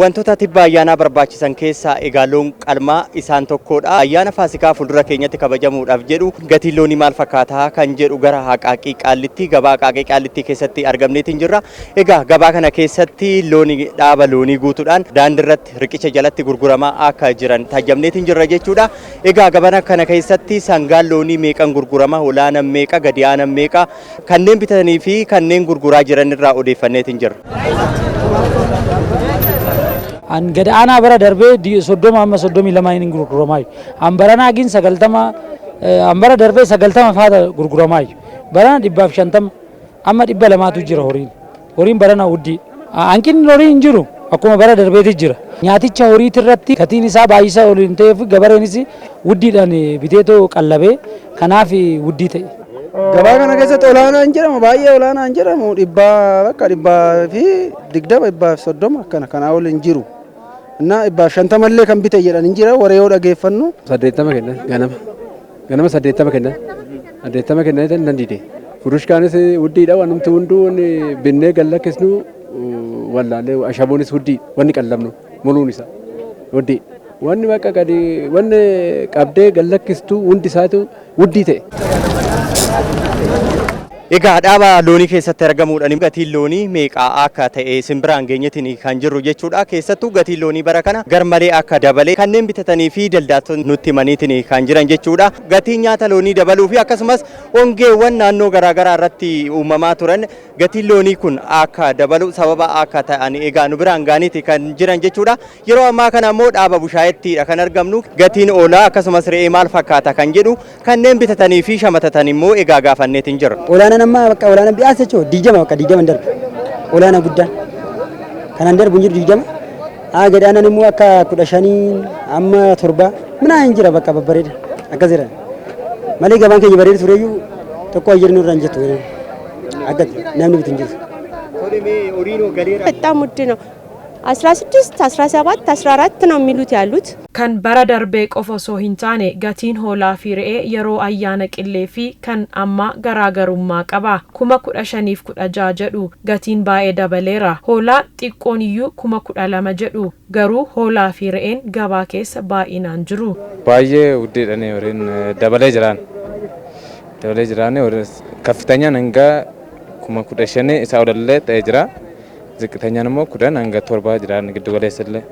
Wantoota tibba ayyaanaa barbaachisan keessaa egaa loon qalmaa isaan tokkodha. Ayyaana Faasikaa fuuldura keenyatti kabajamuudhaaf jedhu gatiin loonii maal fakkaataa kan jedhu gara Haqaaqii Qaallittii, gabaa Haqaaqii Qaallittii keessatti argamneetiin jirra. Egaa gabaa kana keessatti looni dhaaba loonii guutuudhaan daandiirratti riqicha jalatti gurguramaa akka jiran taajjabneetiin jirra jechuudha. Egaa gabana kana keessatti sangaan loonii meeqan gurgurama, olaanaan meeqa, gadi aanaan meeqa, kanneen bitatanii fi kanneen gurguraa jiran irraa odeeffanneetiin jirra. An gad aanaa bara darbee 30 amma 32 hin gurguramaayu. An baranaa gin 90, an bara darbee 90 faata gurguramaayu. Barana 150 amma 200tu jira horiin. Horiin barana huddii. Hanqinni horii hin jiru, akkuma bara darbeeti jira. Nyaaticha horiiti irratti gatiin isaa baay'isa ol hin ta'eef, gabareenis wuddiidhaan biteetoo qallabee, kanaaf wuddii ta'e. Gabaa kana keessatti olaanaan jedhamu, baay'ee olaanaan jedhamu, dhibbaa bakka 120, 130 akkana, kanaa ol hin jiru. Innaa 150 illee kan bite jedhan hin jira waree yoo dhageeffannu. 80 kennan ganama. Ganama 80 kennan. 80 kennan nan dide. Furushkaanis wuddiidha, wanumti hunduu wanni binnee gallakkisnu wallaalee, ashaboonis wuddii, wanni qallabnu muluun isaa wuddii. Wanni bakka gadi wanni qabdee gallakkistu hundi isaatu wuddii ta'e. Egaa dhaaba loonii keessatti argamuudhaan gatiin loonii meeqaa akka ta'e simbiraan geenyetiin kan jirru jechuudha. Keessattuu gatiin loonii bara kana garmalee akka dabale kanneen bitatanii fi daldaltoonni nutti himaniitiin kan jiran jechuudha. Gatiin nyaata loonii dabaluu fi akkasumas hongeewwan naannoo garaagaraa irratti uumamaa turan gatiin loonii kun akka dabalu sababa akka ta'an egaa nu biraan gaaniiti kan jiran jechuudha. Yeroo ammaa kana immoo dhaaba bushaayettidha kan argamnu. Gatiin hoolaa akkasumas re'ee maal fakkaata kan jedhu kanneen bitatanii fi shamatatan immoo egaa gaafanneetiin jira. Olaanaan amma bakka olaanaan bi'aas jechuun 20, bakka 20 hin darbu. Olaanaa guddaan. Kanaan darbu hin jiru, 20. Haa, gadi aanaan immoo akka 15 amma 7 minaa hin jira, bakka babbareeda. Akkas jedhan. Malee gabaan keenya bareeda tureyyuu tokko ayyerni irra hin jettu. Akka namni bitu hin jiru. በጣም ውድ ነው። 16፣ 17፣ 14 ነው የሚሉት ያሉት። Kan bara darbee qofa osoo hin taane gatiin hoolaa fi re'ee yeroo ayyaana qillee fi kan ammaa garaagarummaa qaba. 15,016 jedhu, gatiin baay'ee dabaleera. Hoolaa xiqqoon iyyuu 12,000 jedhu, garuu hoolaa fi re'een gabaa keessa baay'inaan jiru. Baay'ee wuddiidhaan horiin dabalee jiraan. Dabalee jiraan, kaffitanyaan hanga 15,000 isaa olallee ta'ee jira. Ziqqitanyaan immoo 10 hanga 7 jiraan giddu galeessa illee.